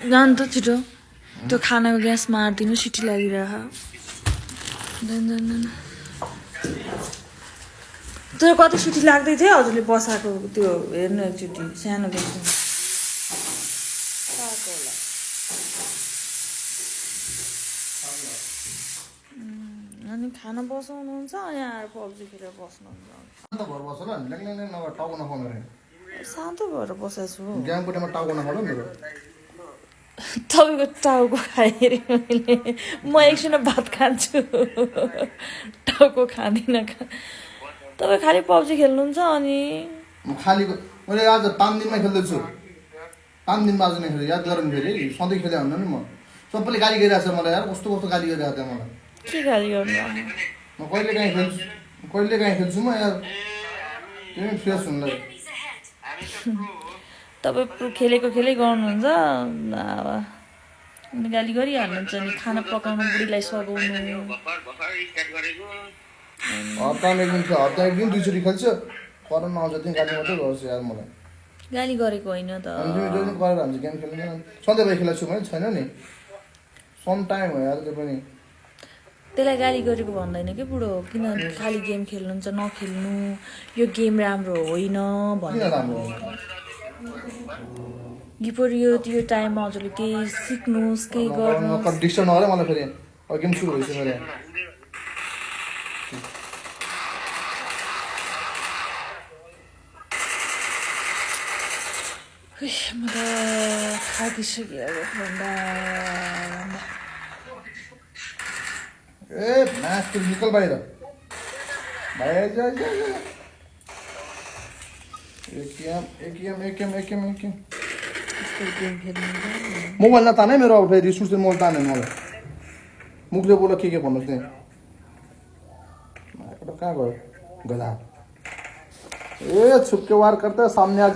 जानु त छिटो त्यो खानाको ग्यास मारिदिनु सिटी लागिरह तर कति सिटी लाग्दै थियो हजुरले बसाएको त्यो हेर्नु एकचोटि सानो देख्नु अनि खाना बसाउनुहुन्छ यहाँ आएर पब्जी खेलेर बस्नुहुन्छ शान्त भएर बस ल ल्याङ नभए टाउको नखाउनु रे शान्त भएर बसेको छु ग्याङकोटेमा टाउको नखाउ मेरो तपाईँको टाउको खाएँ मैले म एकछिन भात खान्छु टाउको खाँदिनँ तपाईँ खालि पब्जी खेल्नुहुन्छ अनि म खालीको मैले आज 5 दिनमा खेल्दैछु 5 दिन बाजु नै खेलेँ याद गरौँ फेरि सधैँ खेले भन्नु नि म सबैले गाली गरिरहेको छ मलाई यार कस्तो कस्तो गाली गरिरहेको थियो मलाई के गाली गर्नु म कहिले काहीँ खेल्छु म यार तिमी फ्रेस हुनुलाई तपाईँ खेलेको खेलै गर्नुहुन्छ अब गाली गरिहाल्नुहुन्छ नि खाना पकाउनु बुढीलाई सघाउनु हप्तामा एक दिन दुईचोटि खेल्छ करन आउँछ त्यही गाली मात्रै गर्छु यार मलाई गाली गरेको होइन त अनि तिमी जो दिन गरेर हुन्छ गेम खेल्नु सधैँभरि खेलाएको छु मैले छैन नि सम टाइम हो यार त्यो पनि त्यसलाई गाली गरेको भन्दैन कि बुढो किन खालि गेम खेल्नुहुन्छ नखेल्नु यो गेम राम्रो होइन किन राम्रो गिपोर यो टाइममा हजुरले केही सिक्नुहोस् केही गर्नु डिस्टर्ब नगरे मलाई फेरि अब गेम सुरु भइसक्यो मेरो म त थाकिसकेँ अब भन्दा ए म्याच निकल बाहिर बाहिर जा एकिएम मोबाइल नताने मेरो अब फेरि रिस उठ्छ मोबाइल ताने मलाई मुखले बोल के भन्नुहोस् नि कहाँ गयो गधा ए छुप के वार करते सामने आ